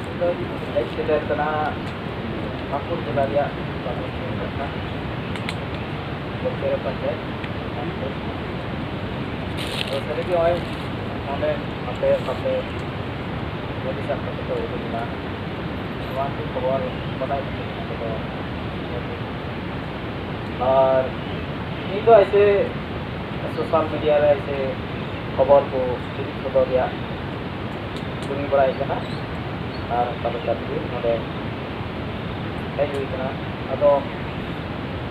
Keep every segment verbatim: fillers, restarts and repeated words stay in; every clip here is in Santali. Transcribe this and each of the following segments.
ᱤᱧ ᱫᱚᱧ ᱦᱮᱡ ᱥᱮᱴᱮᱨ ᱠᱟᱱᱟ ᱯᱟᱹᱠᱩᱲ ᱡᱮᱞᱟ ᱨᱮᱭᱟᱜ ᱵᱟᱵᱩᱨᱪᱤ ᱠᱟᱱᱟ, ᱵᱚᱠᱮᱨᱮ ᱯᱟᱧᱪᱟᱭᱮᱛ᱾ ᱛᱚ ᱥᱟᱹᱨᱤᱜᱮ ᱱᱚᱜᱼᱚᱭ ᱱᱚᱰᱮ ᱟᱯᱮ ᱟᱯᱮ ᱢᱚᱫᱤ ᱥᱟᱵ ᱠᱟᱛᱮ ᱠᱚ ᱩᱰᱩᱠ ᱮᱱᱟ, ᱱᱚᱣᱟ ᱠᱚ ᱠᱷᱚᱵᱚᱨ ᱵᱟᱰᱟᱭ ᱠᱟᱛᱮ ᱠᱚᱫᱚ ᱟᱨ ᱤᱧ ᱫᱚ ᱮᱭᱥᱮ ᱥᱳᱥᱟᱞ ᱢᱤᱰᱤᱭᱟ ᱨᱮ ᱮᱭᱥᱮ ᱠᱷᱚᱵᱚᱨ ᱠᱚ ᱩᱫᱩᱜ ᱥᱚᱫᱚᱨ ᱨᱮᱭᱟᱜ ᱠᱟᱹᱢᱤ ᱵᱟᱲᱟᱭ ᱠᱟᱱᱟ᱾ ᱟᱨ ᱚᱱᱠᱟ ᱞᱮᱠᱟ ᱛᱮᱜᱮ ᱱᱚᱰᱮ ᱦᱮᱡ ᱦᱩᱭ ᱠᱟᱱᱟ᱾ ᱟᱫᱚ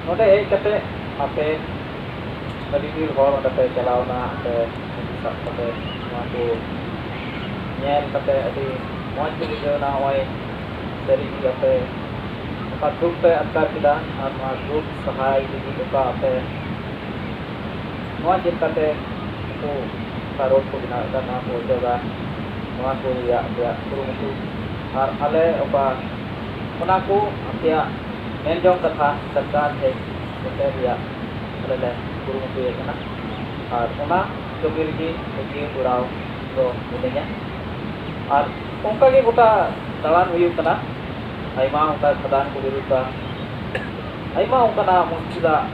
ᱱᱚᱰᱮ ᱦᱮᱡ ᱠᱟᱛᱮ ᱟᱯᱮ ᱟᱹᱰᱤ ᱰᱷᱮᱨ ᱦᱚᱲ ᱚᱸᱰᱮ ᱯᱮ ᱪᱟᱞᱟᱣᱱᱟ, ᱟᱯᱮ ᱥᱟᱵ ᱠᱟᱛᱮ ᱱᱚᱣᱟ ᱠᱚ ᱧᱮᱞ ᱠᱟᱛᱮ ᱟᱹᱰᱤ ᱢᱚᱡᱽ ᱜᱮ ᱵᱩᱡᱷᱟᱹᱣ ᱮᱱᱟ᱾ ᱱᱚᱜᱼᱚᱭ ᱥᱟᱹᱨᱤ ᱜᱮ ᱟᱯᱮ ᱚᱠᱟ ᱫᱩᱠ ᱯᱮ ᱟᱴᱠᱟᱨ ᱠᱮᱫᱟ, ᱟᱨ ᱱᱚᱣᱟ ᱫᱩᱠ ᱥᱟᱦᱟᱭ ᱞᱟᱹᱜᱤᱫ ᱚᱠᱟ ᱟᱯᱮ ᱱᱚᱣᱟ ᱪᱮᱫ ᱞᱮᱠᱟᱛᱮ ᱩᱱᱠᱩ ᱚᱠᱟ ᱨᱳᱰ ᱠᱚ ᱵᱮᱱᱟᱣ ᱮᱫᱟ, ᱱᱚᱣᱟ ᱠᱚ ᱚᱪᱚᱜᱟ, ᱱᱚᱣᱟ ᱠᱚ ᱨᱮᱭᱟᱜ ᱟᱯᱮᱭᱟᱜ ᱠᱩᱨᱩᱢᱩᱴᱩ, ᱟᱨ ᱟᱞᱮ ᱚᱠᱟ ᱚᱱᱟ ᱠᱚ ᱟᱯᱮᱭᱟᱜ ᱢᱮᱱ ᱡᱚᱝ ᱠᱟᱛᱷᱟ ᱥᱚᱨᱠᱟᱨ ᱴᱷᱮᱱ ᱥᱮᱴᱮᱨ ᱨᱮᱭᱟᱜ ᱟᱞᱮ ᱞᱮ ᱠᱩᱨᱩᱢᱩᱴᱩᱭᱮᱫ ᱠᱟᱱᱟ᱾ ᱟᱨ ᱚᱱᱟ ᱠᱟᱹᱢᱤ ᱨᱮᱜᱮ ᱡᱤᱭᱚᱱ ᱡᱚᱲᱟᱣ ᱫᱚ ᱢᱤᱱᱟᱹᱧᱟ᱾ ᱟᱨ ᱚᱱᱠᱟ ᱜᱮ ᱜᱚᱴᱟ ᱫᱟᱬᱟᱱ ᱦᱩᱭᱩᱜ ᱠᱟᱱᱟ, ᱟᱭᱢᱟ ᱚᱱᱠᱟ ᱠᱷᱟᱫᱟᱱ ᱠᱚ ᱵᱤᱨᱩᱫᱷᱟ, ᱟᱭᱢᱟ ᱚᱱᱠᱟᱱᱟᱜ ᱢᱩᱥᱠᱤᱞᱟᱜ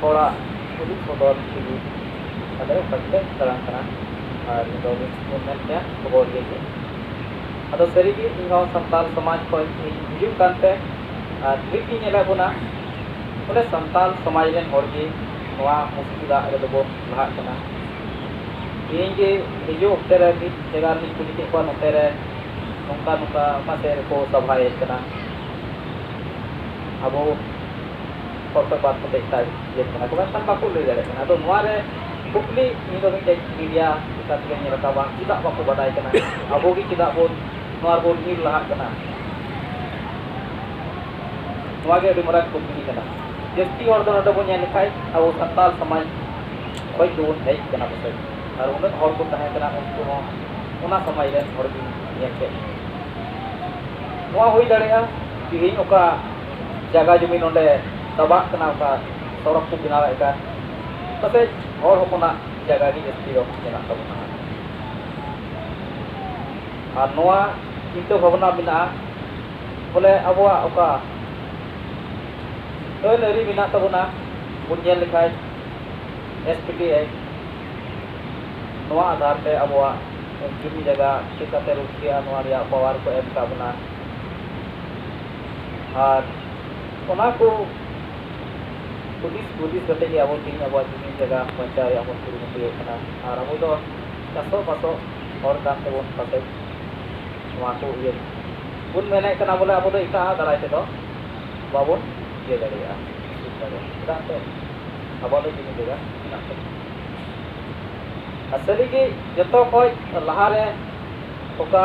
ᱦᱚᱲᱟᱜ ᱩᱫᱩᱜ ᱥᱚᱫᱚᱨ ᱞᱟᱹᱜᱤᱫ ᱟᱞᱮ ᱚᱱᱠᱟ ᱜᱮᱞᱮ ᱫᱟᱬᱟᱱ ᱠᱟᱱᱟ᱾ ᱟᱨ ᱤᱧ ᱫᱚ ᱢᱤᱫ ᱵᱚᱱ ᱢᱮᱱ ᱠᱮᱭᱟ ᱠᱷᱚᱵᱚᱨᱤᱭᱟᱹ ᱜᱮ᱾ ᱟᱫᱚ ᱥᱟᱹᱨᱤᱜᱮ ᱤᱧ ᱦᱚᱸ ᱥᱟᱱᱛᱟᱲ ᱥᱚᱢᱟᱡᱽ ᱠᱷᱚᱱ ᱤᱧ ᱦᱤᱡᱩᱜ ᱠᱟᱱᱛᱮ ᱟᱨ ᱱᱤᱛ ᱤᱧ ᱧᱮᱞᱮᱫ ᱵᱚᱱᱟ ᱵᱚᱞᱮ ᱥᱟᱱᱛᱟᱲ ᱥᱚᱢᱟᱡᱽ ᱨᱮᱱ ᱦᱚᱲ ᱜᱮ ᱱᱚᱣᱟ ᱢᱩᱥᱠᱤᱞᱟᱜ ᱨᱮᱫᱚ ᱵᱚᱱ ᱞᱟᱦᱟᱜ ᱠᱟᱱᱟ᱾ ᱤᱧ ᱜᱮ ᱦᱤᱡᱩᱜ ᱚᱠᱛᱮ ᱨᱮ ᱢᱤᱫ ᱡᱟᱭᱜᱟ ᱨᱮᱞᱤᱧ ᱠᱩᱞᱤ ᱠᱮᱫ ᱠᱚᱣᱟ, ᱱᱚᱛᱮ ᱨᱮ ᱱᱚᱝᱠᱟ ᱱᱚᱝᱠᱟ ᱚᱠᱟ ᱥᱮᱫ ᱨᱮᱠᱚ ᱥᱟᱵᱷᱟᱭᱮᱫ ᱠᱟᱱᱟ, ᱟᱵᱚ ᱦᱚᱲ ᱠᱷᱚᱱ ᱵᱟᱫ ᱠᱟᱛᱮ ᱮᱴᱟᱜ ᱤᱭᱟᱹ ᱠᱟᱱᱟ ᱠᱚ, ᱢᱮᱱᱠᱷᱟᱱ ᱵᱟᱠᱚ ᱞᱟᱹᱭ ᱫᱟᱲᱮᱭᱟᱜ ᱠᱟᱱᱟ᱾ ᱟᱫᱚ ᱱᱚᱣᱟ ᱨᱮ ᱠᱩᱠᱞᱤ ᱤᱧ ᱫᱚ ᱢᱤᱫᱴᱮᱡ ᱢᱤᱰᱤᱭᱟ ᱞᱮᱠᱟ ᱛᱮᱜᱮᱧ ᱨᱟᱠᱟᱵᱟ, ᱪᱮᱫᱟᱜ ᱵᱟᱠᱚ ᱵᱟᱰᱟᱭ ᱠᱟᱱᱟ? ᱟᱵᱚ ᱜᱮ ᱪᱮᱫᱟᱜ ᱵᱚᱱ ᱱᱚᱣᱟ ᱨᱮᱵᱚᱱ ᱧᱤᱨ ᱞᱟᱦᱟᱜ ᱠᱟᱱᱟ? ᱱᱚᱣᱟ ᱜᱮ ᱟᱹᱰᱤ ᱢᱟᱨᱟᱝ ᱠᱩᱠᱞᱤ ᱠᱟᱱᱟ᱾ ᱡᱟᱹᱥᱛᱤ ᱦᱚᱲ ᱫᱚ ᱱᱚᱰᱮ ᱵᱚᱱ ᱧᱮᱞ ᱞᱮᱠᱷᱟᱡ ᱟᱵᱚ ᱥᱟᱱᱛᱟᱲ ᱥᱚᱢᱟᱡᱽ ᱠᱷᱚᱡ ᱜᱮᱵᱚᱱ ᱦᱮᱡ ᱠᱟᱱᱟ ᱯᱟᱥᱮᱡ, ᱟᱨ ᱩᱱᱟᱹᱜ ᱦᱚᱲ ᱠᱚ ᱛᱟᱦᱮᱸ ᱠᱟᱱᱟ, ᱩᱱᱠᱩ ᱦᱚᱸ ᱚᱱᱟ ᱥᱚᱢᱟᱡᱽ ᱨᱮᱱ ᱦᱚᱲ ᱜᱮ ᱧᱮᱞ ᱠᱮᱫ᱾ ᱱᱚᱣᱟ ᱦᱩᱭ ᱫᱟᱲᱮᱭᱟᱜᱼᱟ, ᱛᱮᱦᱮᱧ ᱚᱠᱟ ᱡᱟᱭᱜᱟ ᱡᱩᱢᱤ ᱱᱚᱰᱮ ᱛᱟᱵᱟᱜ ᱠᱟᱱᱟ, ᱚᱠᱟ ᱥᱚᱲᱚᱠ ᱠᱚ ᱵᱮᱱᱟᱣᱮᱫ ᱠᱟᱱ, ᱯᱟᱥᱮᱡ ᱦᱚᱲ ᱦᱚᱯᱚᱱᱟᱜ ᱡᱟᱭᱜᱟ ᱜᱮ ᱡᱟᱹᱥᱛᱤ ᱫᱚ ᱢᱮᱱᱟᱜ ᱛᱟᱵᱚᱱᱟ᱾ ᱟᱨ ᱱᱚᱣᱟ ᱪᱤᱱᱛᱟᱹ ᱵᱷᱟᱵᱽᱱᱟ ᱢᱮᱱᱟᱜᱼᱟ, ᱵᱚᱞᱮ ᱟᱵᱚᱣᱟᱜ ᱚᱠᱟ ᱟᱹᱱ ᱟᱹᱨᱤ ᱢᱮᱱᱟᱜ ᱛᱟᱵᱚᱱᱟ, ᱵᱚᱱ ᱧᱮᱞ ᱞᱮᱠᱷᱟᱡ ᱮᱥ ᱯᱤ ᱴᱤ ᱟᱭ, ᱱᱚᱣᱟ ᱟᱫᱷᱟᱨ ᱛᱮ ᱟᱵᱚᱣᱟᱜ ᱡᱩᱢᱤ ᱡᱟᱭᱜᱟ ᱪᱤᱠᱟᱹᱛᱮ ᱨᱩᱠᱷᱤᱭᱟᱹᱜᱼᱟ, ᱱᱚᱣᱟ ᱨᱮᱭᱟᱜ ᱯᱟᱣᱟᱨ ᱠᱚ ᱮᱢ ᱟᱠᱟᱫ ᱵᱚᱱᱟ᱾ ᱟᱨ ᱚᱱᱟ ᱠᱚ ᱦᱩᱫᱤᱥ ᱦᱩᱫᱤᱥ ᱠᱟᱛᱮ ᱜᱮ ᱟᱵᱚ ᱛᱮᱦᱮᱧ ᱟᱵᱚᱣᱟᱜ ᱡᱩᱢᱤ ᱡᱟᱭᱜᱟ ᱵᱟᱧᱪᱟᱣ ᱨᱮᱭᱟᱜ ᱵᱚᱱ ᱠᱩᱨᱩᱢᱩᱴᱩᱭᱮᱫ ᱠᱟᱱᱟ᱾ ᱟᱨ ᱟᱵᱚ ᱫᱚ ᱪᱟᱥᱚᱜ ᱵᱟᱥᱚᱜ ᱦᱚᱲ ᱠᱟᱱ ᱛᱮᱵᱚᱱ ᱯᱟᱥᱮᱡ ᱱᱚᱣᱟ ᱠᱚ ᱤᱭᱟᱹ ᱵᱚᱱ ᱢᱮᱱᱮᱫ ᱠᱟᱱᱟ, ᱵᱚᱞᱮ ᱟᱵᱚ ᱫᱚ ᱮᱴᱟᱜ ᱟᱜ ᱫᱟᱨᱟᱭ ᱛᱮᱫᱚ ᱵᱟᱵᱚᱱ ᱤᱭᱟᱹ ᱫᱟᱲᱮᱭᱟᱜᱼᱟ, ᱪᱮᱫᱟᱜ ᱥᱮ ᱟᱵᱚᱣᱟᱜ ᱫᱚ ᱡᱩᱢᱤ ᱡᱟᱭᱜᱟ ᱢᱮᱱᱟᱜ ᱛᱟᱵᱚᱱᱟ᱾ ᱟᱨ ᱥᱟᱹᱨᱤᱜᱮ ᱡᱚᱛᱚ ᱠᱷᱚᱡ ᱞᱟᱦᱟᱨᱮ ᱚᱠᱟ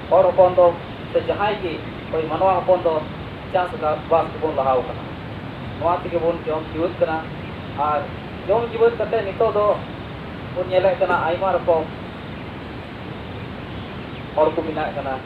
ᱦᱚᱲ ᱦᱚᱯᱚᱱ ᱫᱚ ᱥᱮ ᱡᱟᱦᱟᱸᱭ ᱜᱮ ᱦᱳᱭ ᱢᱟᱱᱣᱟ ᱦᱚᱯᱚᱱ ᱫᱚ ᱪᱟᱥ ᱵᱟᱥ ᱛᱮᱵᱚᱱ ᱞᱟᱦᱟᱣ ᱠᱟᱱᱟ, ᱱᱚᱣᱟ ᱛᱮᱜᱮ ᱵᱚᱱ ᱡᱚᱢ ᱡᱤᱣᱮᱫ ᱠᱟᱱᱟ᱾ ᱟᱨ ᱡᱚᱢ ᱡᱤᱣᱮᱫ ᱠᱟᱛᱮ ᱱᱤᱛᱚᱜ ᱫᱚ ᱵᱚᱱ ᱧᱮᱞᱮᱫ ᱠᱟᱱᱟ ᱟᱭᱢᱟ ᱨᱚᱠᱚᱢ ᱦᱚᱲ ᱠᱚ ᱵᱮᱱᱟᱜ ᱠᱟᱱᱟ,